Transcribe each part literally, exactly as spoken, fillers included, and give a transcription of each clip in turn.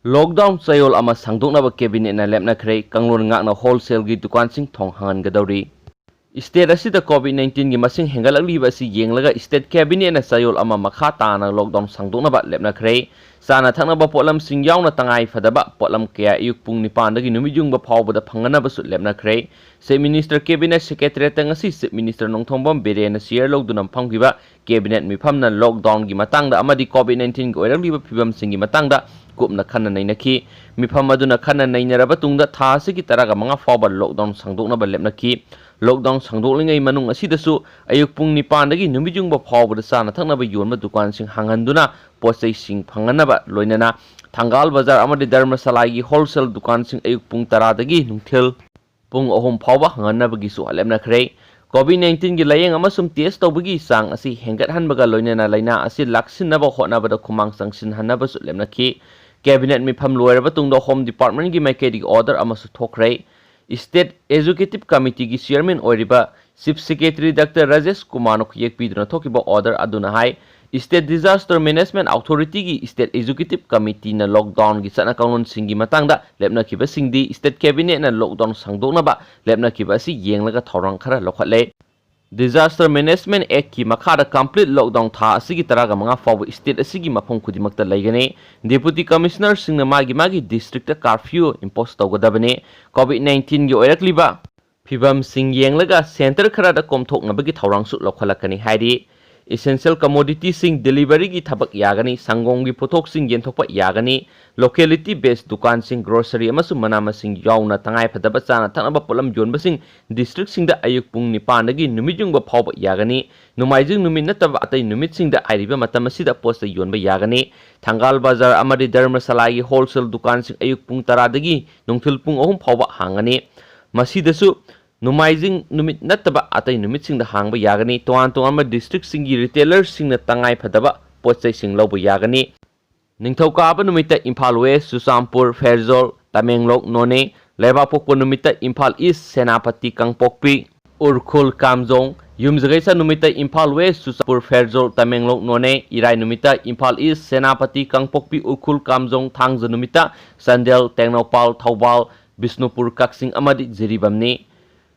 Lockdown ꯆꯌꯣꯜ ꯑꯃ ꯁꯥꯡꯗꯣꯛꯅꯕ ꯀꯦꯕꯤꯅꯦꯠꯅ ꯂꯦꯞꯅꯈ꯭ꯔꯦ꯫ ꯀꯥꯡꯂꯣꯟ ꯉꯥꯛꯅ ꯍꯣꯜꯁꯦꯜꯒꯤ ꯗꯨꯀꯥꯟꯁꯤꯡ ꯊꯣꯡ ꯍꯥꯡꯍꯟꯒꯗꯧꯔꯤ꯫ ꯁ꯭ꯇꯦꯠ ꯑꯁꯤꯗ ꯀꯣꯚꯤꯗ ꯅꯥꯏꯟꯇꯤꯟꯒꯤ ꯃꯁꯤꯡ ꯍꯦꯟꯒꯠꯂꯛꯂꯤꯕ ꯑꯁꯤ ꯌꯦꯡꯂꯒ ꯁ꯭ꯇꯦꯠ ꯀꯦꯕꯤꯅꯦꯠꯅ ꯆꯌꯣꯜ ꯑꯃ ꯃꯈꯥ ꯇꯥꯅ ꯂꯣꯛꯗꯥꯎꯟ ꯁꯥꯡꯗꯣꯛꯅꯕ ꯂꯦꯞꯅꯈ꯭ꯔꯦ꯫ ꯆꯥꯅ ꯊꯛꯅꯕ ꯄꯣꯠꯂꯝꯁꯤꯡ ꯌꯥꯎꯅ ꯇꯉꯥꯏ ꯐꯗꯕ ꯄꯣꯠꯂꯝ ꯀꯌꯥ ꯑꯌꯨꯛ ꯄꯨꯡ ꯅꯤꯄꯥꯟꯗꯒꯤ ꯅꯨꯃꯤꯠ ꯌꯨꯡꯕ ꯐꯥꯎꯕꯗ ꯐꯪꯍꯟꯅꯕꯁꯨ ꯂꯦꯞꯅꯈ꯭ꯔꯦ꯫ ꯆꯤꯐ ꯃꯤꯅꯤꯁꯇꯔ ꯀꯦꯕꯤꯅꯦꯠ ꯁꯦꯀ꯭ꯔꯦꯇꯔꯤꯌꯦꯠꯇ ꯉꯁꯤ ꯆꯤꯐ ꯃꯤꯅꯤꯁꯇꯔ ꯅꯣꯡꯊꯣꯝꯕꯝ ꯕꯤꯔꯦꯟꯅ ꯆꯤꯌꯔ ꯂꯧꯗꯨꯅ ꯐꯝꯈꯤꯕ ꯀꯦꯕꯤꯅꯦꯠ ꯃꯤꯐꯝꯅ ꯂꯣꯛꯗꯥꯎꯟꯒꯤ ꯃꯇꯥꯡꯗ ꯑꯃꯗꯤ ꯀꯣꯚꯤꯗ ꯅꯥꯏꯟꯇꯤꯟꯒꯤ ꯑꯣꯏꯔꯛꯂꯤꯕ ꯐꯤꯕꯝꯁꯤꯡꯒꯤ ꯃꯇꯥꯡꯗ ꯀꯨꯞꯅ ꯈꯟꯅ ꯅꯩꯅꯈꯤ꯫ ꯃꯤꯐꯝ ꯑꯗꯨꯅ ꯈꯟꯅ ꯅꯩꯅꯔꯕ ꯇꯨꯡꯗ ꯊꯥ ꯑꯁꯤꯒꯤ ꯇꯔꯥꯒ ꯃꯉꯥ ꯐꯥꯎꯕ ꯂꯣꯛꯗꯥꯎꯟ ꯁꯥꯡꯗꯣꯛꯅꯕ ꯂꯦꯞꯅꯈꯤ꯫ ꯂꯣꯛꯗꯥꯎꯟ ꯁꯥꯡꯗꯣꯛꯂꯤꯉꯩ ꯃꯅꯨꯡ ꯑꯁꯤꯗꯁꯨ ꯑꯌꯨꯛ ꯄꯨꯡ ꯅꯤꯄꯥꯟꯗꯒꯤ ꯅꯨꯃꯤꯠ ꯌꯨꯡꯕ ꯐꯥꯎꯕꯗ ꯆꯥꯅ ꯊꯛꯅꯕ ꯌꯣꯟꯕ ꯗꯨꯀꯥꯟꯁꯤꯡ ꯍꯥꯡꯍꯟꯗꯨꯅ ꯄꯣꯠ ꯆꯩꯁꯤꯡ ꯐꯪꯍꯟꯅꯕ, ꯂꯣꯏꯅꯅ ꯊꯪꯒꯥꯜ ꯕꯖꯥꯔ ꯑꯃꯗꯤ ꯙꯔꯃꯁꯥꯂꯥꯒꯤ ꯍꯣꯜꯁꯦꯜ ꯗꯨꯀꯥꯟꯁꯤꯡ ꯑꯌꯨꯛ ꯄꯨꯡ ꯇꯔꯥꯗꯒꯤ ꯅꯨꯡꯊꯤꯜ ꯄꯨꯡ ꯑꯍꯨꯝ ꯐꯥꯎꯕ ꯍꯥꯡꯍꯟꯅꯕꯒꯤꯁꯨ ꯂꯦꯞꯅꯈ꯭ꯔꯦ꯫ ꯀꯣꯚꯤꯗ ꯅꯥꯏꯟꯇꯤꯟꯒꯤ ꯂꯥꯌꯦꯡ ꯑꯃꯁꯨꯡ ꯇꯦꯁ ꯇꯧꯕꯒꯤ ꯆꯥꯡ ꯑꯁꯤ ꯍꯦꯟꯒꯠꯍꯟꯕꯒ ꯂꯣꯏꯅꯅ ꯂꯥꯏꯅꯥ ꯑꯁꯤ ꯂꯥꯛꯁꯤꯟꯅꯕ ꯍꯣꯠꯅꯕꯗ ꯈꯨꯃꯥꯡ ꯆꯪꯁꯤꯟꯍꯟꯅꯕꯁꯨ ꯂꯦꯞꯅꯈꯤ꯫ ꯀꯦꯕꯤꯅꯦꯠ ꯃꯤꯐꯝ ꯂꯣꯏꯔꯕ ꯇꯨꯡꯗ ꯍꯣꯝ ꯗꯤꯄꯥꯔꯠꯃꯦꯟꯒꯤ ꯃꯥꯏꯀꯩꯗꯒꯤ ꯑꯣꯔꯗꯔ ꯑꯃꯁꯨ ꯊꯣꯛꯈ꯭ꯔꯦ꯫ ꯁ꯭ꯇꯦꯠ ꯑꯦꯖꯨꯀꯦꯇꯤꯚ ꯀꯃꯤꯇꯤꯒꯤ ꯆꯤꯌꯔꯃꯦꯟ ꯑꯣꯏꯔꯤꯕ ꯆꯤꯐ ꯁꯦꯀ꯭ꯔꯦꯇꯔꯤ ꯗꯥꯛꯇꯔ ꯔꯥꯖꯦꯁ ꯀꯨꯃꯥꯔꯅ ꯈꯨꯌꯦꯛ ꯄꯤꯗꯨꯅ ꯊꯣꯛꯈꯤꯕ ꯑꯣꯔꯗꯔ ꯑꯗꯨꯅ ꯍꯥꯏ, ꯁ꯭ꯇꯦꯠ ꯗꯤꯖꯥꯁꯇꯔ ꯃꯦꯅꯦꯖꯃꯦꯟꯠ ꯑꯣꯊꯣꯔꯤꯇꯤꯒꯤ ꯁ꯭ꯇꯦꯠ ꯑꯦꯖꯨꯀꯦꯇꯤꯚ ꯀꯃꯤꯇꯤꯅ ꯂꯣꯛꯗꯥꯎꯟꯒꯤ ꯆꯠꯅ ꯀꯥꯡꯂꯣꯟꯁꯤꯡꯒꯤ ꯃꯇꯥꯡꯗ ꯂꯦꯞꯅꯈꯤꯕꯁꯤꯡꯗꯤ ꯁ꯭ꯇꯦꯠ ꯀꯦꯕꯤꯅꯦꯠꯅ ꯂꯣꯛꯗꯥꯎꯟ ꯁꯥꯡꯗꯣꯛꯅꯕ ꯂꯦꯞꯅꯈꯤꯕ ꯑꯁꯤ ꯌꯦꯡꯂꯒ ꯊꯧꯔꯥꯡ ꯈꯔ ꯂꯧꯈꯠꯂꯦ꯫ ꯗꯤꯖꯥꯁꯇꯔ ꯃꯦꯅꯦꯖꯃꯦꯟꯠ ꯑꯦꯛꯀꯤ ꯃꯈꯥꯗ ꯀꯝꯄ꯭ꯂꯤꯠ ꯂꯣꯛꯗꯥꯎꯟ ꯊꯥ ꯑꯁꯤꯒꯤ ꯇꯔꯥꯒ ꯃꯉꯥ ꯐꯥꯎꯕ ꯁ꯭ꯇꯦꯠ ꯑꯁꯤꯒꯤ ꯃꯐꯝ ꯈꯨꯗꯤꯡꯃꯛꯇ ꯂꯩꯒꯅꯤ꯫ ꯗꯦꯄꯨꯇꯤ ꯀꯃꯤꯁꯅꯔꯁꯤꯡꯅ ꯃꯥꯒꯤ ꯃꯥꯒꯤ ꯗꯤꯁꯇ꯭ꯔꯤꯛꯇ ꯀꯥꯔꯐ꯭ꯌꯨ ꯏꯝꯄꯣꯁ ꯇꯧꯒꯗꯕꯅꯤ꯫ ꯀꯣꯚꯤꯗ ꯅꯥꯏꯟꯇꯤꯟꯒꯤ ꯑꯣꯏꯔꯛꯂꯤꯕ ꯐꯤꯕꯝꯁꯤꯡ ꯌꯦꯡꯂꯒ ꯁꯦꯟꯇꯔ ꯈꯔꯗ ꯀꯣꯝꯊꯣꯛꯅꯕꯒꯤ ꯊꯧꯔꯥꯡꯁꯨ ꯂꯧꯈꯠꯂꯛꯀꯅꯤ ꯍꯥꯏꯔꯤ꯫ ꯏꯁꯦꯟꯁꯤꯌꯦꯜ ꯀꯃꯣꯗꯤꯇꯤꯁꯤꯡ ꯗꯦꯂꯤꯚꯔꯤꯒꯤ ꯊꯕꯛ ꯌꯥꯒꯅꯤ, ꯁꯪꯒꯣꯝꯒꯤ ꯄꯣꯠꯊꯣꯛꯁꯤꯡ ꯌꯦꯟꯊꯣꯛꯄ ꯌꯥꯒꯅꯤ, ꯂꯣꯀꯦꯂꯤꯇꯤ ꯕꯦꯁ ꯗꯨꯀꯥꯟꯁꯤꯡ, ꯒ꯭ꯔꯣꯁꯔꯤ ꯑꯃꯁꯨꯡ ꯃꯅꯥ ꯃꯁꯤꯡ ꯌꯥꯎꯅ ꯇꯉꯥꯏ ꯐꯗꯕ ꯆꯥꯅ ꯊꯛꯅꯕ ꯄꯣꯠꯂꯝ ꯌꯣꯟꯕꯁꯤꯡ ꯗꯤꯁꯇ꯭ꯔꯤꯛꯁꯤꯡꯗ ꯑꯌꯨꯛ ꯄꯨꯡ ꯅꯤꯄꯥꯟꯗꯒꯤ ꯅꯨꯃꯤꯠ ꯌꯨꯡꯕ ꯐꯥꯎꯕ ꯌꯥꯒꯅꯤ꯫ ꯅꯣꯡꯃꯥꯏꯖꯤꯡ ꯅꯨꯃꯤꯠ ꯅꯠꯇꯕ ꯑꯇꯩ ꯅꯨꯃꯤꯠꯁꯤꯡꯗ ꯍꯥꯏꯔꯤꯕ ꯃꯇꯝ ꯑꯁꯤꯗ ꯄꯣꯠ ꯆꯩ ꯌꯣꯟꯕ ꯌꯥꯒꯅꯤ꯫ ꯊꯪꯒꯥꯜ ꯕꯖꯥꯔ ꯑꯃꯗꯤ ꯙꯔꯃꯁꯥꯂꯥꯒꯤ ꯍꯣꯜꯁꯦꯜ ꯗꯨꯀꯥꯟꯁꯤꯡ ꯑꯌꯨꯛ ꯄꯨꯡ ꯇꯔꯥꯗꯒꯤ ꯅꯨꯡꯊꯤꯜ ꯄꯨꯡ ꯑꯍꯨꯝ ꯐꯥꯎꯕ ꯍꯥꯡꯒꯅꯤ꯫ ꯃꯁꯤꯗꯁꯨ ꯅꯣꯡꯃꯥꯏꯖꯤꯡ ꯅꯨꯃꯤꯠ ꯅꯠꯇꯕ ꯑꯇꯩ ꯅꯨꯃꯤꯠꯁꯤꯡꯗ ꯍꯥꯡꯕ ꯌꯥꯒꯅꯤ꯫ ꯇꯣꯉꯥꯟ ꯇꯣꯉꯥꯟꯕ ꯗꯤꯁꯇ꯭ꯔꯤꯛꯁꯤꯡꯒꯤ ꯔꯤꯇꯦꯂꯔꯁꯤꯡꯅ ꯇꯉꯥꯏ ꯐꯗꯕ ꯄꯣꯠ ꯆꯩꯁꯤꯡ ꯂꯧꯕ ꯌꯥꯒꯅꯤ꯫ ꯅꯤꯡꯊꯧꯀꯥꯕ ꯅꯨꯃꯤꯠꯇ ꯏꯝꯐꯥꯜ ꯋꯦꯁ, ꯆꯨꯔꯆꯥꯟꯄꯨꯔ, ꯐꯦꯔꯖꯣꯜ, ꯇꯃꯦꯡꯂꯣꯡ, ꯅꯣꯅꯦ, ꯂꯩꯕꯥꯛꯄꯣꯛꯄ ꯅꯨꯃꯤꯠꯇ ꯏꯝꯐꯥꯜ ꯏꯁ, ꯁꯦꯅꯥꯄꯇꯤ, ꯀꯥꯡꯄꯣꯛꯄꯤ, ꯎꯈ꯭ꯔꯨꯜ, ꯀꯥꯝꯖꯣꯡ, ꯌꯨꯝꯖꯀꯩꯁ ꯅꯨꯃꯤꯠꯇ ꯏꯝꯐꯥꯜ ꯋꯦꯁ, ꯆꯨꯔꯆꯥꯟꯄꯨꯔ, ꯐꯦꯔꯖꯣꯜ, ꯇꯃꯦꯡꯂꯣꯡ, ꯅꯣꯅꯦ, ꯏꯔꯥꯏ ꯅꯨꯃꯤꯠꯇ ꯏꯝꯐꯥꯜ ꯏꯁ, ꯁꯦꯅꯥꯄꯇꯤ, ꯀꯥꯡꯄꯣꯛꯄꯤ, ꯎꯈ꯭ꯔꯨꯜ, ꯀꯥꯝꯖꯣꯡ, ꯊꯥꯡꯖ ꯅꯨꯃꯤꯠꯇ ꯆꯥꯟꯗꯦꯜ, ꯇꯦꯡꯅꯧꯄꯥꯜ, ꯊꯧꯕꯥꯜ, ꯕꯤꯁꯅꯨꯄꯨꯔ, ꯀꯛꯆꯤꯡ ꯑꯃꯗꯤ ꯖꯤꯔꯤꯕꯥꯝꯅꯤ꯫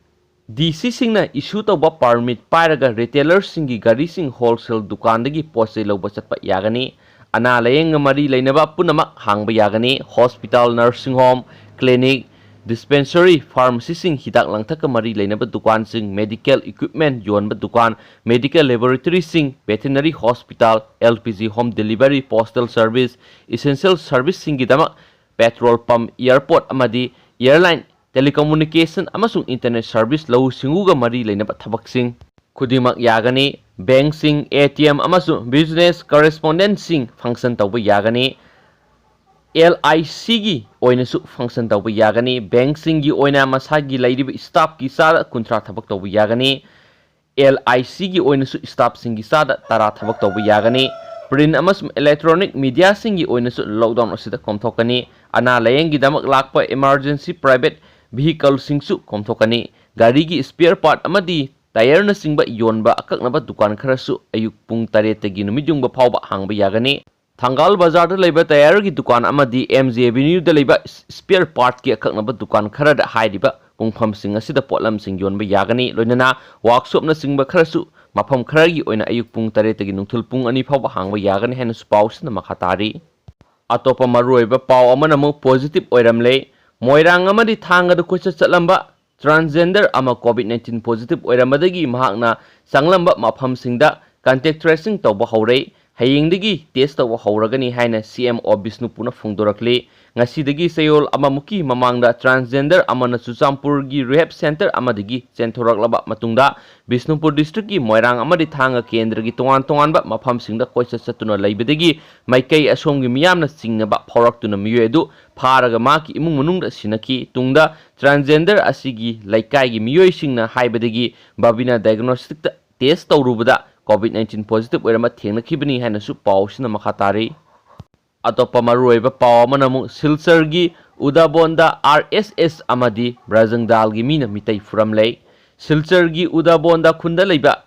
ꯗꯤ ꯁꯤꯁꯤꯡꯅ ꯏꯁꯨ ꯇꯧꯕ ꯄꯥꯔꯃꯤꯠ ꯄꯥꯏꯔꯒ ꯔꯤꯇꯦꯂꯔꯁꯤꯡꯒꯤ ꯒꯥꯔꯤꯁꯤꯡ ꯍꯣꯜꯁꯦꯜ ꯗꯨꯀꯥꯟꯗꯒꯤ ꯄꯣꯠ ꯆꯩ ꯂꯧꯕ ꯆꯠꯄ ꯌꯥꯒꯅꯤ꯫ ꯑꯅꯥ ꯂꯥꯌꯦꯡꯒ ꯃꯔꯤ ꯂꯩꯅꯕ ꯄꯨꯝꯅꯃꯛ ꯍꯥꯡꯕ ꯌꯥꯒꯅꯤ꯫ Hospital, nursing home, clinic, dispensary, ꯐꯥꯔꯃꯥꯁꯤꯁꯤꯡ, ꯍꯤꯗꯥꯛ ꯂꯥꯡꯊꯛꯀ ꯃꯔꯤ ꯂꯩꯅꯕ ꯗꯨꯀꯥꯟꯁꯤꯡ, ꯃꯦꯗꯤꯀꯦꯜ ꯏꯀ꯭ꯋꯤꯞꯃꯦꯟ ꯌꯣꯟꯕ ꯗꯨꯀꯥꯟ, ꯃꯦꯗꯤꯀꯦꯜ ꯂꯦꯕꯣꯔꯦꯇꯔꯤꯁꯤꯡ, veterinary hospital, L P G home delivery, postal service, essential ꯁꯔꯚꯤꯁꯁꯤꯡꯒꯤꯗꯃꯛ ꯄꯦꯇ꯭ꯔꯣꯜ ꯄꯝꯞ, ꯑꯦꯌꯔꯄꯣꯔꯠ ꯑꯃꯗꯤ ꯑꯦꯌꯔꯂꯥꯏꯟ, ꯇꯦꯂꯤꯀꯝꯃꯨꯅꯤꯀꯦꯁꯟ ꯑꯃꯁꯨꯡ ꯏꯟꯇꯔꯅꯦꯠ ꯁꯔꯚꯤꯁ, ꯂꯧꯎ ꯁꯤꯡꯎꯒ ꯃꯔꯤ ꯂꯩꯅꯕ ꯊꯕꯛꯁꯤꯡ ꯈꯨꯗꯤꯡꯃꯛ ꯌꯥꯒꯅꯤ꯫ ꯕꯦꯡꯛꯁꯤꯡ, ꯑꯦ ꯇꯤ ꯑꯦꯝ ꯑꯃꯁꯨꯡ ꯕꯤꯖꯤꯅꯦꯁ ꯀꯔꯦꯁꯄꯣꯟꯗꯦꯟꯁꯤꯡ ꯐꯪꯁꯟ ꯇꯧꯕ ꯌꯥꯒꯅꯤ꯫ ꯑꯦꯜ ꯑꯥꯏ ꯁꯤꯒꯤ ꯑꯣꯏꯅꯁꯨ ꯐꯪꯁꯟ ꯇꯧꯕ ꯌꯥꯒꯅꯤ꯫ ꯕꯦꯡꯛꯁꯤꯡꯒꯤ ꯑꯣꯏꯅ ꯃꯁꯥꯒꯤ ꯂꯩꯔꯤꯕ ꯁ꯭ꯇꯥꯐꯀꯤ ꯆꯥꯗ ꯀꯨꯟꯊ꯭ꯔꯥ ꯊꯕꯛ ꯇꯧꯕ ꯌꯥꯒꯅꯤ꯫ ꯑꯦꯜ ꯑꯥꯏ ꯁꯤꯒꯤ ꯑꯣꯏꯅꯁꯨ ꯁ꯭ꯇꯥꯐꯁꯤꯡꯒꯤ ꯆꯥꯗ ꯇꯔꯥ ꯊꯕꯛ ꯇꯧꯕ ꯌꯥꯒꯅꯤ꯫ ꯄ꯭ꯔꯤꯟꯠ ꯑꯃꯁꯨꯡ ꯏꯂꯦꯛꯇ꯭ꯔꯣꯅꯤꯛ ꯃꯤꯗꯤꯌꯥꯁꯤꯡꯒꯤ ꯑꯣꯏꯅꯁꯨ ꯂꯣꯛꯗꯥꯎꯟ ꯑꯁꯤꯗ ꯀꯣꯝꯊꯣꯛꯀꯅꯤ꯫ ꯑꯅꯥ ꯂꯥꯌꯦꯡꯒꯤꯗꯃꯛ ꯂꯥꯛꯄ ꯏꯃꯥꯔꯖꯦꯟꯁꯤ ꯄ꯭ꯔꯥꯏꯚꯦꯠ ꯚꯤꯍꯤꯀꯜꯁꯤꯡꯁꯨ ꯀꯣꯝꯊꯣꯛꯀꯅꯤ꯫ ꯒꯥꯔꯤꯒꯤ ꯁ꯭ꯄꯤꯌꯔ ꯄꯥꯔꯠ ꯑꯃꯗꯤ ꯇꯥꯌꯔꯅꯆꯤꯡꯕ ꯌꯣꯟꯕ ꯑꯀꯛꯅꯕ ꯗꯨꯀꯥꯟ ꯈꯔꯁꯨ ꯑꯌꯨꯛ ꯄꯨꯡ ꯇꯔꯦꯠꯇꯒꯤ ꯅꯨꯃꯤꯠ ꯌꯨꯡꯕ ꯐꯥꯎꯕ ꯍꯥꯡꯕ ꯌꯥꯒꯅꯤ꯫ ꯊꯪꯒꯥꯜ ꯕꯖꯥꯔꯗ ꯂꯩꯕ ꯇꯥꯌꯔꯒꯤ ꯗꯨꯀꯥꯟ ꯑꯃꯗꯤ ꯑꯦꯝ ꯖꯤ ꯑꯦꯚꯦꯅ꯭ꯌꯨꯗ ꯂꯩꯕ ꯁ꯭ꯄꯤꯌꯔ ꯄꯥꯔꯠꯀꯤ ꯑꯀꯛꯅꯕ ꯗꯨꯀꯥꯟ ꯈꯔꯗ ꯍꯥꯏꯔꯤꯕ ꯄꯨꯡꯐꯝꯁꯤꯡ ꯑꯁꯤꯗ ꯄꯣꯠꯂꯝꯁꯤꯡ ꯌꯣꯟꯕ ꯌꯥꯒꯅꯤ꯫ ꯂꯣꯏꯅꯅ ꯋꯥꯔꯛꯁꯣꯞꯅꯆꯤꯡꯕ ꯈꯔꯁꯨ ꯃꯐꯝ ꯈꯔꯒꯤ ꯑꯣꯏꯅ ꯑꯌꯨꯛ ꯄꯨꯡ ꯇꯔꯦꯠꯇꯒꯤ ꯅꯨꯡꯊꯤꯜ ꯄꯨꯡ ꯑꯅꯤ ꯐꯥꯎꯕ ꯍꯥꯡꯕ ꯌꯥꯒꯅꯤ ꯍꯥꯏꯅꯁꯨ ꯄꯥꯎꯁꯤꯅ ꯃꯈꯥ ꯇꯥꯔꯤ꯫ ꯑꯇꯣꯞꯄ ꯃꯔꯨꯑꯣꯏꯕ ꯄꯥꯎ ꯑꯃꯅ ꯑꯃꯨꯛ ꯄꯣꯖꯤꯇꯤꯚ ꯑꯣꯏꯔꯝꯂꯦ꯫ ꯃꯣꯏꯔꯥꯡ ꯑꯃꯗꯤ ꯊꯥꯡꯒꯗ ꯀꯣꯏꯆꯠ ꯆꯠꯂꯝꯕ ꯇ꯭ꯔꯥꯟꯁꯖꯦꯟꯗꯔ ꯑꯃ ꯀꯣꯚꯤꯗ ꯅꯥꯏꯟꯇꯤꯟ ꯄꯣꯖꯤꯇꯤꯚ ꯑꯣꯏꯔꯝꯕꯗꯒꯤ ꯃꯍꯥꯛꯅ ꯆꯪꯂꯝꯕ ꯃꯐꯝꯁꯤꯡꯗ ꯀꯟꯇꯦꯛ ꯇ꯭ꯔꯦꯁꯤꯡ ꯇꯧꯕ ꯍꯧꯔꯦ꯫ ꯍꯌꯦꯡꯗꯒꯤ ꯇꯦꯁ ꯇꯧꯕ ꯍꯧꯔꯒꯅꯤ ꯍꯥꯏꯅ ꯁꯤ ꯑꯦꯝ ꯑꯣ ꯕꯤꯁꯅꯨꯄꯨꯔꯅ ꯐꯣꯡꯗꯣꯔꯛꯂꯤ꯫ ꯉꯁꯤꯗꯒꯤ ꯆꯌꯣꯜ ꯑꯃꯃꯨꯛꯀꯤ ꯃꯃꯥꯡꯗ ꯇ꯭ꯔꯥꯟꯁꯖꯦꯟꯗꯔ ꯑꯃꯅ ꯆꯨꯔꯆꯥꯟꯄꯨꯔꯒꯤ ꯔꯤꯍꯦꯕ ꯁꯦꯟꯇꯔ ꯑꯃꯗꯒꯤ ꯆꯦꯟꯊꯣꯔꯛꯂꯕ ꯃꯇꯨꯡꯗ ꯕꯤꯁꯅꯨꯄꯨꯔ ꯗꯤꯁꯇ꯭ꯔꯤꯛꯀꯤ ꯃꯣꯏꯔꯥꯡ ꯑꯃꯗꯤ ꯊꯥꯡꯒ ꯀꯦꯟꯗ꯭ꯔꯒꯤ ꯇꯣꯉꯥꯟ ꯇꯣꯉꯥꯟꯕ ꯃꯐꯝꯁꯤꯡꯗ ꯀꯣꯏꯆꯠ ꯆꯠꯇꯨꯅ ꯂꯩꯕꯗꯒꯤ ꯃꯥꯏꯀꯩ ꯑꯁꯣꯝꯒꯤ ꯃꯤꯌꯥꯝꯅ ꯆꯤꯡꯅꯕ ꯐꯥꯎꯔꯛꯇꯨꯅ ꯃꯤꯑꯣꯏ ꯑꯗꯨ ꯐꯥꯔꯒ ꯃꯍꯥꯛꯀꯤ ꯏꯃꯨꯡ ꯃꯅꯨꯡꯗ ꯁꯤꯟꯅꯈꯤ꯫ ꯇꯨꯡꯗ ꯇ꯭ꯔꯥꯟꯁꯖꯦꯟꯗꯔ ꯑꯁꯤꯒꯤ ꯂꯩꯀꯥꯏꯒꯤ ꯃꯤꯑꯣꯏꯁꯤꯡꯅ ꯍꯥꯏꯕꯗꯒꯤ ꯕꯕꯤꯅ ꯗꯥꯏꯒꯅꯣꯁꯇꯤꯛꯇ ꯇꯦꯁ ꯇꯧꯔꯨꯕꯗ ꯀꯣꯚꯤꯗ ꯅꯥꯏꯟꯇꯤꯟ ꯄꯣꯖꯤꯇꯤꯚ ꯑꯣꯏꯔꯝꯕ ꯊꯦꯡꯅꯈꯤꯕꯅꯤ ꯍꯥꯏꯅꯁꯨ ꯄꯥꯎꯁꯤꯅ ꯃꯈꯥ ꯇꯥꯔꯤ꯫ ꯑꯇꯣꯞꯄ ꯃꯔꯨꯑꯣꯏꯕ ꯄꯥꯎ ꯑꯃꯅ ꯑꯃꯨꯛ ꯁꯤꯜꯆꯔꯒꯤ ꯎꯗꯥꯕꯣꯟꯗ ꯑꯥꯔ ꯑꯦꯁ ꯑꯦꯁ ꯑꯃꯗꯤ ꯕ꯭ꯔꯖꯪꯗꯥꯜꯒꯤ ꯃꯤꯅ ꯃꯤꯇꯩ ꯐꯨꯔꯝꯂꯦ꯫ ꯁꯤꯜꯆꯔꯒꯤ ꯎꯗꯥꯕꯣꯟꯗ ꯈꯨꯟꯗ ꯂꯩꯕ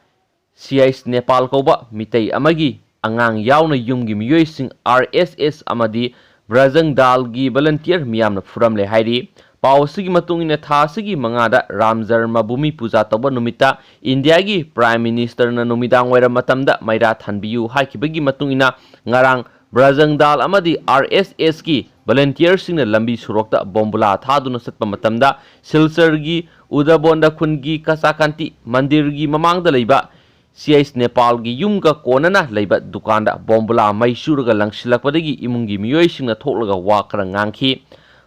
ꯁꯤ ꯑꯥꯏ ꯑꯦꯁ ꯅꯦꯄꯥꯜ ꯀꯧꯕ ꯃꯤꯇꯩ ꯑꯃꯒꯤ ꯑꯉꯥꯡ ꯌꯥꯎꯅ ꯌꯨꯝꯒꯤ ꯃꯤꯑꯣꯏꯁꯤꯡ, ꯑꯥꯔ ꯑꯦꯁ ꯑꯦꯁ ꯑꯃꯗꯤ ꯕ꯭ꯔꯖꯪ ꯗꯥꯜꯒꯤ ꯚꯣꯂꯟꯇꯤꯌꯔ ꯃꯤꯌꯥꯝꯅ ꯐꯨꯔꯝꯂꯦ ꯍꯥꯏꯔꯤ꯫ ꯄꯥꯎ ꯑꯁꯤꯒꯤ ꯃꯇꯨꯡ ꯏꯟꯅ, ꯊꯥ ꯑꯁꯤꯒꯤ ꯃꯉꯥꯗ ꯔꯥꯝ ꯖꯔꯃ ꯚꯨꯃꯤ ꯄꯨꯖꯥ ꯇꯧꯕ ꯅꯨꯃꯤꯠꯇ ꯏꯟꯗꯤꯌꯥꯒꯤ ꯄ꯭ꯔꯥꯏꯝ ꯃꯤꯅꯤꯁꯇꯔꯅ ꯅꯨꯃꯤꯗꯥꯡ ꯋꯥꯏꯔꯝ ꯃꯇꯝꯗ ꯃꯩꯔꯥ ꯊꯥꯟꯕꯤꯌꯨ ꯍꯥꯏꯈꯤꯕꯒꯤ ꯃꯇꯨꯡ ꯏꯟꯅ, ꯉꯔꯥꯡ ꯕ꯭ꯔꯖꯪ ꯗꯥꯜ ꯑꯃꯗꯤ ꯑꯥꯔ ꯑꯦꯁ ꯑꯦꯁꯀꯤ ꯚꯣꯂꯟꯇꯤꯌꯔꯁꯤꯡꯅ ꯂꯝꯕꯤ ꯁꯣꯔꯣꯛꯇ ꯕꯣꯝꯕꯨꯂꯥ ꯊꯥꯗꯨꯅ ꯆꯠꯄ ꯃꯇꯝꯗ, ꯁꯤꯜꯆꯔꯒꯤ ꯎꯗꯥꯕꯣꯟꯗ ꯈꯨꯟꯒꯤ ꯀꯆꯥꯀꯥꯟꯇꯤ ꯃꯟꯗꯤꯔꯒꯤ ꯃꯃꯥꯡꯗ ꯂꯩꯕ ꯁꯤ ꯑꯥꯏ ꯑꯦꯁ ꯅꯦꯄꯥꯜꯒꯤ ꯌꯨꯝꯒ ꯀꯣꯟꯅꯅ ꯂꯩꯕ ꯗꯨꯀꯥꯟꯗ ꯕꯣꯝꯕꯨꯂꯥ ꯃꯩ ꯆꯨꯔꯒ ꯂꯪꯁꯤꯜꯂꯛꯄꯗꯒꯤ ꯏꯃꯨꯡꯒꯤ ꯃꯤꯑꯣꯏꯁꯤꯡꯅ ꯊꯣꯛꯂꯒ ꯋꯥ ꯈꯔ ꯉꯥꯡꯈꯤ꯫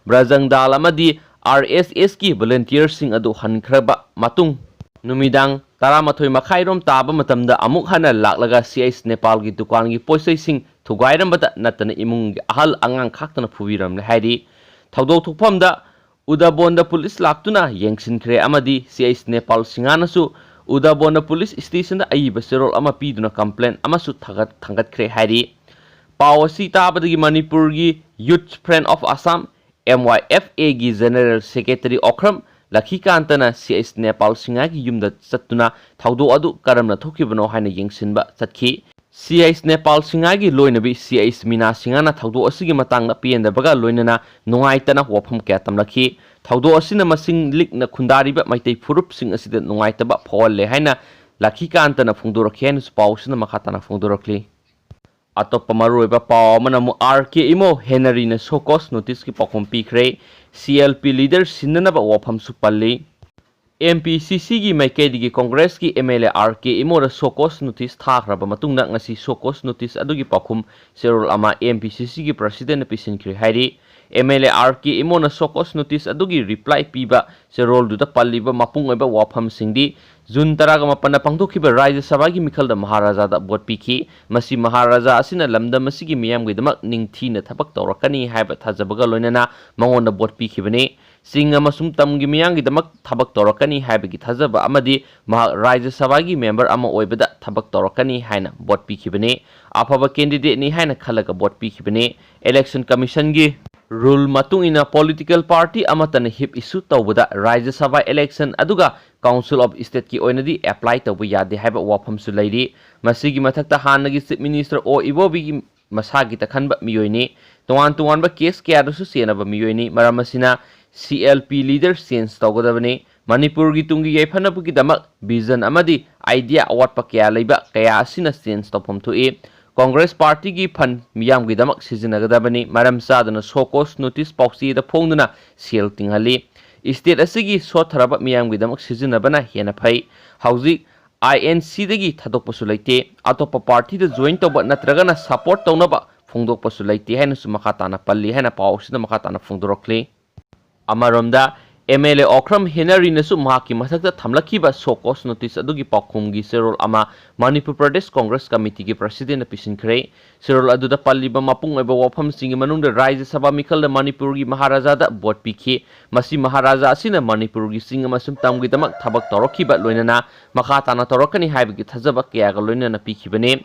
ꯕ꯭ꯔꯖꯪ ꯗꯥꯜ ꯑꯃꯗꯤ ꯑꯥꯔ ꯑꯦꯁ ꯑꯦꯁꯀꯤ ꯚꯣꯂꯟꯇꯤꯌꯔꯁꯤꯡ ꯑꯗꯨ ꯍꯟꯈ꯭ꯔꯕ ꯃꯇꯨꯡ, ꯅꯨꯃꯤꯗꯥꯡ ꯇꯔꯥꯃꯥꯊꯣꯏ ꯃꯈꯥꯏꯔꯣꯝ ꯇꯥꯕ ꯃꯇꯝꯗ ꯑꯃꯨꯛ ꯍꯟꯅ ꯂꯥꯛꯂꯒ ꯁꯤ ꯑꯥꯏ ꯑꯦꯁ ꯅꯦꯄꯥꯜꯒꯤ ꯗꯨꯀꯥꯟꯒꯤ ꯄꯣꯠꯆꯩꯁꯤꯡ ꯊꯨꯒꯥꯏꯔꯝꯕꯇ ꯅꯠꯇꯅ ꯏꯃꯨꯡꯒꯤ ꯑꯍꯜ ꯑꯉꯥꯡ ꯈꯥꯛꯇꯅ ꯐꯨꯕꯤꯔꯝꯂꯦ ꯍꯥꯏꯔꯤ꯫ ꯊꯧꯗꯣꯛ ꯊꯣꯛꯐꯝꯗ ꯎꯗꯥꯕꯣꯟꯗ ꯄꯨꯂꯤꯁ ꯂꯥꯛꯇꯨꯅ ꯌꯦꯡꯁꯤꯟꯈ꯭ꯔꯦ ꯑꯃꯗꯤ ꯁꯤ ꯑꯥꯏ ꯑꯦꯁ ꯅꯦꯄꯥꯜ ꯁꯤꯡꯍꯥꯅꯁꯨ ꯎꯗꯥꯕꯣꯟꯗ ꯄꯨꯂꯤꯁ ꯁ꯭ꯇꯦꯁꯟꯗ ꯑꯏꯕ ꯆꯦꯔꯣꯜ ꯑꯃ ꯄꯤꯗꯨꯅ ꯀꯝꯄ꯭ꯂꯦꯟ ꯑꯃꯁꯨ ꯊꯥꯒꯠ-, ꯊꯥꯡꯒꯠꯈ꯭ꯔꯦ ꯍꯥꯏꯔꯤ꯫ ꯄꯥꯎ ꯑꯁꯤ ꯇꯥꯕꯗꯒꯤ ꯃꯅꯤꯄꯨꯔꯒꯤ Youth Front of Assam, M Y F ꯑꯦꯒꯤ ꯖꯦꯅꯔꯦꯜ ꯁꯦꯀ꯭ꯔꯦꯇꯔꯤ ꯑꯣꯈ꯭ꯔꯝ ꯂꯈꯤꯀꯥꯟꯇꯅ ꯁꯤ ꯑꯥꯏ ꯑꯦꯁ ꯅꯦꯄꯥꯜ ꯁꯤꯡꯍꯥꯒꯤ ꯌꯨꯝꯗ ꯆꯠꯇꯨꯅ ꯊꯧꯗꯣꯛ ꯑꯗꯨ ꯀꯔꯝꯅ ꯊꯣꯛꯈꯤꯕꯅꯣ ꯍꯥꯏꯅ ꯌꯦꯡꯁꯤꯟꯕ ꯆꯠꯈꯤ꯫ ꯁꯤ ꯑꯥꯏ ꯑꯦꯁ ꯅꯦꯄꯥꯜ ꯁꯤꯡꯍꯥꯒꯤ ꯂꯣꯏꯅꯕꯤ ꯁꯤ ꯑꯥꯏ ꯑꯦꯁ ꯃꯤꯅꯥ ꯁꯤꯡꯍꯥꯅ ꯊꯧꯗꯣꯛ ꯑꯁꯤꯒꯤ ꯃꯇꯥꯡꯗ ꯄꯦꯟꯗꯕꯒ ꯂꯣꯏꯅꯅ ꯅꯨꯡꯉꯥꯏꯇꯅ ꯋꯥꯐꯝ ꯀꯌꯥ ꯇꯝꯂꯛꯈꯤ꯫ ꯊꯧꯗꯣꯛ ꯑꯁꯤꯅ ꯃꯁꯤꯡ ꯂꯤꯛꯅ ꯈꯨꯟꯗꯥꯔꯤꯕ ꯃꯩꯇꯩ ꯐꯨꯔꯨꯞꯁꯤꯡ ꯑꯁꯤꯗ ꯅꯨꯡꯉꯥꯏꯇꯕ ꯐꯥꯎꯍꯜꯂꯦ ꯍꯥꯏꯅ ꯂꯈꯤꯀꯥꯟꯇꯅ ꯐꯣꯡꯗꯣꯔꯛꯈꯤ ꯍꯥꯏꯅꯁꯨ ꯄꯥꯎ ꯑꯁꯤꯅ ꯃꯈꯥ ꯇꯥꯅ ꯐꯣꯡꯗꯣꯔꯛꯂꯤ꯫ ꯑꯇꯣꯞꯄ ꯃꯔꯨꯑꯣꯏꯕ ꯄꯥꯎ ꯑꯃꯅ ꯑꯃꯨꯛ ꯑꯥꯔ ꯀꯦ ꯏꯃꯣ ꯍꯦꯅꯔꯤꯅ show cause notice ꯀꯤ ꯄꯥꯎꯈꯨꯝ ꯄꯤꯈ꯭ꯔꯦ꯫ ꯁꯤ ꯑꯦꯜ ꯄꯤ leader ꯁꯤꯟꯅꯅꯕ ꯋꯥꯐꯝꯁꯨ ꯄꯜꯂꯤ꯫ ꯑꯦꯝ ꯄꯤ ꯁꯤ ꯁꯤꯒꯤ ꯃꯥꯏꯀꯩꯗꯒꯤ ꯀꯣꯡꯒ꯭ꯔꯦꯁꯀꯤ M L A R K ꯏꯃꯣꯗ show cause notice ꯊꯥꯈ꯭ꯔꯕ ꯃꯇꯨꯡꯗ ꯉꯁꯤ show cause notice ꯑꯗꯨꯒꯤ ꯄꯥꯎꯈꯨꯝ ꯆꯦꯔꯣꯜ ꯑꯃ ꯑꯦꯝ ꯄꯤ ꯁꯤ ꯁꯤꯒꯤ president ꯅ ꯄꯤꯁꯤꯟꯈ꯭ꯔꯦ ꯍꯥꯏꯔꯤ꯫ M L A R K ꯏꯃꯣꯅ show cause notice ꯑꯗꯨꯒꯤ reply ꯄꯤꯕ ꯆꯦꯔꯣꯜꯗꯨꯗ ꯄꯜꯂꯤꯕ ꯃꯄꯨꯡ ꯑꯣꯏꯕ ꯋꯥꯐꯝꯁꯤꯡꯗꯤ ꯖꯨꯟ ꯇꯔꯥꯒ ꯃꯥꯄꯟꯗ ꯄꯥꯡꯊꯣꯛꯈꯤꯕ ꯔꯥꯖ꯭ꯌ ꯁꯚꯥꯒꯤ ꯃꯤꯈꯜꯗ ꯃꯍꯥꯔꯥꯖꯥꯗ ꯚꯣꯠ ꯄꯤꯈꯤ꯫ ꯃꯁꯤ ꯃꯍꯥꯔꯥꯖꯥ ꯑꯁꯤꯅ ꯂꯝꯗꯝ ꯑꯁꯤꯒꯤ ꯃꯤꯌꯥꯝꯒꯤꯗꯃꯛ ꯅꯤꯡꯊꯤꯅ ꯊꯕꯛ ꯇꯧꯔꯛꯀꯅꯤ ꯍꯥꯏꯕ ꯊꯥꯖꯕꯒ ꯂꯣꯏꯅꯅ ꯃꯉꯣꯟꯗ ꯚꯣꯠ ꯄꯤꯈꯤꯕꯅꯤ꯫ ꯆꯤꯡ ꯑꯃꯁꯨꯡ ꯇꯝꯒꯤ ꯃꯤꯌꯥꯝꯒꯤꯗꯃꯛ ꯊꯕꯛ ꯇꯧꯔꯛꯀꯅꯤ ꯍꯥꯏꯕꯒꯤ ꯊꯥꯖꯕ ꯑꯃꯗꯤ ꯃꯍꯥꯛ ꯔꯥꯖ꯭ꯌ ꯁꯚꯥꯒꯤ member ꯑꯃ ꯑꯣꯏꯕꯗ ꯊꯕꯛ ꯇꯧꯔꯛꯀꯅꯤ ꯍꯥꯏꯅ ꯚꯣꯠ ꯄꯤꯈꯤꯕꯅꯤ꯫ ꯑꯐꯕ candidate ꯅꯤ ꯍꯥꯏꯅ ꯈꯜꯂꯒ ꯚꯣꯠ ꯄꯤꯈꯤꯕꯅꯤ꯫ Election Commission ꯒꯤ Rule ꯃꯇꯨꯡ ꯏꯟꯅ political party ꯑꯃꯠꯇꯅ ꯍꯤꯞ ꯏꯁꯨ ꯇꯧꯕꯗ ꯔꯥꯖ꯭ꯌ ꯁꯚꯥ election ꯑꯗꯨꯒ Council of Stateꯀꯤ ꯑꯣꯏꯅꯗꯤ apply ꯇꯧꯕ ꯌꯥꯗꯦ ꯍꯥꯏꯕ ꯋꯥꯐꯝꯁꯨ ꯂꯩꯔꯤ꯫ ꯃꯁꯤꯒꯤ ꯃꯊꯛꯇ ꯍꯥꯟꯅꯒꯤ Chief Minister ꯑꯣ ꯏꯕꯣꯕꯤꯒꯤ ꯃꯁꯥꯒꯤ ꯇꯛꯈꯟꯕ ꯃꯤꯑꯣꯏꯅꯤ꯫ ꯇꯣꯉꯥꯟ ꯇꯣꯉꯥꯟꯕ case ꯀꯌꯥꯗꯁꯨ ꯆꯦꯟꯅꯕ ꯃꯤꯑꯣꯏꯅꯤ꯫ ꯃꯔꯝ ꯑꯁꯤꯅ C L P leader change ꯇꯧꯒꯗꯕꯅꯤ꯫ ꯃꯅꯤꯄꯨꯔꯒꯤ ꯇꯨꯡꯒꯤ ꯌꯥꯏꯐꯅꯕꯒꯤꯗꯃꯛ vision ꯑꯃꯗꯤ idea ꯑꯋꯥꯠꯄ ꯀꯌꯥ ꯂꯩꯕ ꯀꯌꯥ ꯑꯁꯤꯅ change ꯇꯧꯐꯝ ꯊꯣꯛꯏ꯫ Congress partyꯒꯤ fund ꯃꯤꯌꯥꯝꯒꯤꯗꯃꯛ ꯁꯤꯖꯤꯟꯅꯒꯗꯕꯅꯤ꯫ ꯃꯔꯝ ꯆꯥꯗꯅ show cause notice ꯄꯥꯎꯆꯦꯗ ꯐꯣꯡꯗꯨꯅ ꯁꯦꯜ ꯇꯤꯡꯍꯜꯂꯤ꯫ State ꯑꯁꯤꯒꯤ ꯁꯣꯠꯊꯔꯕ ꯃꯤꯌꯥꯝꯒꯤꯗꯃꯛ ꯁꯤꯖꯤꯟꯅꯕꯅ ꯍꯦꯟꯅ ꯐꯩ꯫ ꯍꯧꯖꯤꯛ I N Cꯗꯒꯤ ꯊꯥꯗꯣꯛꯄꯁꯨ ꯂꯩꯇꯦ꯫ ꯑꯇꯣꯞꯄ partyꯗ join ꯇꯧꯕ ꯅꯠꯇ꯭ꯔꯒꯅ support ꯇꯧꯅꯕ ꯐꯣꯡꯗꯣꯛꯄꯁꯨ ꯂꯩꯇꯦ ꯍꯥꯏꯅꯁꯨ ꯃꯈꯥ ꯇꯥꯅ ꯄꯜꯂꯤ ꯍꯥꯏꯅ ꯄꯥꯎ ꯑꯁꯤꯗ ꯃꯈꯥ ꯇꯥꯅ ꯐꯣꯡꯗꯣꯔꯛꯂꯤ꯫ ꯑꯃꯔꯣꯝꯗ, M L A ꯑꯣꯀ꯭ꯔꯝ ꯍꯦꯅꯔꯤꯅꯁꯨ ꯃꯍꯥꯛꯀꯤ ꯃꯊꯛꯇ ꯊꯝꯂꯛꯈꯤꯕ show cause notice ꯑꯗꯨꯒꯤ ꯄꯥꯎꯈꯨꯝꯒꯤ ꯆꯦꯔꯣꯜ ꯑꯃ ꯃꯅꯤꯄꯨꯔ ꯄ꯭ꯔꯗꯦꯁ ꯀꯣꯡꯒ꯭ꯔꯦꯁ ꯀꯃꯤꯇꯤꯒꯤ presidentꯅ ꯄꯤꯁꯤꯟꯈ꯭ꯔꯦ꯫ ꯆꯦꯔꯣꯜ ꯑꯗꯨꯗ ꯄꯜꯂꯤꯕ ꯃꯄꯨꯡ ꯑꯣꯏꯕ ꯋꯥꯐꯝꯁꯤꯡꯒꯤ ꯃꯅꯨꯡꯗ ꯔꯥꯖ꯭ꯌ ꯁꯚꯥ ꯃꯤꯈꯜꯗ ꯃꯅꯤꯄꯨꯔꯒꯤ ꯃꯍꯥꯔꯥꯖꯥꯗ vote ꯄꯤꯈꯤ꯫ ꯃꯁꯤ ꯃꯍꯥꯔꯥꯖꯥ ꯑꯁꯤꯅ ꯃꯅꯤꯄꯨꯔꯒꯤ ꯆꯤꯡ ꯑꯃꯁꯨꯡ ꯇꯝꯒꯤꯗꯃꯛ ꯊꯕꯛ ꯇꯧꯔꯛꯈꯤꯕ ꯂꯣꯏꯅꯅ ꯃꯈꯥ ꯇꯥꯅ ꯇꯧꯔꯛꯀꯅꯤ ꯍꯥꯏꯕꯒꯤ ꯊꯥꯖꯕ ꯀꯌꯥꯒ ꯂꯣꯏꯅꯅ ꯄꯤꯈꯤꯕꯅꯤ꯫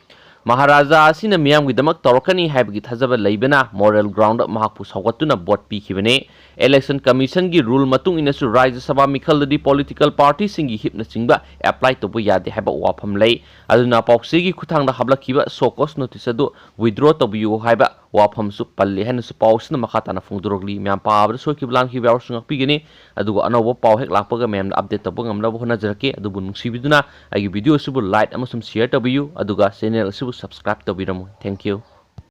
ꯃꯍꯥꯔꯥꯖꯥ ꯑꯁꯤꯅ ꯃꯤꯌꯥꯝꯒꯤꯗꯃꯛ ꯇꯧꯔꯛꯀꯅꯤ ꯍꯥꯏꯕꯒꯤ ꯊꯥꯖꯕ ꯂꯩꯕꯅ moral groundꯗ ꯃꯍꯥꯛꯄꯨ ꯁꯧꯒꯠꯇꯨꯅ vote ꯄꯤꯈꯤꯕꯅꯤ꯫ Election Commissionꯒꯤ rule ꯃꯇꯨꯡ ꯏꯟꯅꯁꯨ ꯔꯥꯖ꯭ꯌ ꯁꯚꯥ ꯃꯤꯈꯜꯗꯗꯤ political partyꯁꯤꯡꯒꯤ ꯍꯤꯞꯅꯆꯤꯡꯕ apply ꯇꯧꯕ ꯌꯥꯗꯦ ꯍꯥꯏꯕ ꯋꯥꯐꯝ ꯂꯩ꯫ ꯑꯗꯨꯅ ꯄꯥꯎꯆꯦꯒꯤ ꯈꯨꯠꯊꯥꯡꯗ ꯍꯥꯞꯂꯛꯈꯤꯕ show cause notice ꯑꯗꯨ withdraw ꯇꯧꯕꯤꯌꯨ ꯍꯥꯏꯕ ꯋꯥꯐꯝꯁꯨ ꯄꯜꯂꯤ ꯍꯥꯏꯅꯁꯨ ꯄꯥꯎ ꯑꯁꯤꯅ ꯃꯈꯥ ꯇꯥꯅ ꯐꯣꯡꯗꯣꯔꯛꯂꯤ꯫ ꯃꯌꯥꯝ ꯄꯥꯕꯗ ꯁꯣꯏꯈꯤꯕ ꯂꯥꯟꯈꯤꯕ ꯌꯥꯎꯔꯁꯨ ꯉꯥꯛꯄꯤꯒꯅꯤ꯫ ꯑꯗꯨꯒ ꯑꯅꯧꯕ ꯄꯥꯎ ꯍꯦꯛ ꯂꯥꯛꯄꯒ ꯃꯌꯥꯝꯗ update ꯇꯧꯕ ꯉꯝꯅꯕ ꯍꯣꯠꯅꯖꯔꯛꯀꯦ꯫ ꯑꯗꯨꯕꯨ ꯅꯨꯡꯁꯤꯕꯤꯗꯨꯅ ꯑꯩꯒꯤ video ꯑꯁꯤꯕꯨ like ꯑꯃꯁꯨꯡ share ꯇꯧꯕꯤꯌꯨ, ꯑꯗꯨꯒ channel ꯑꯁꯤꯕꯨ subscribe ꯇꯧꯕꯤꯔꯝꯃꯨ꯫ Thank you꯫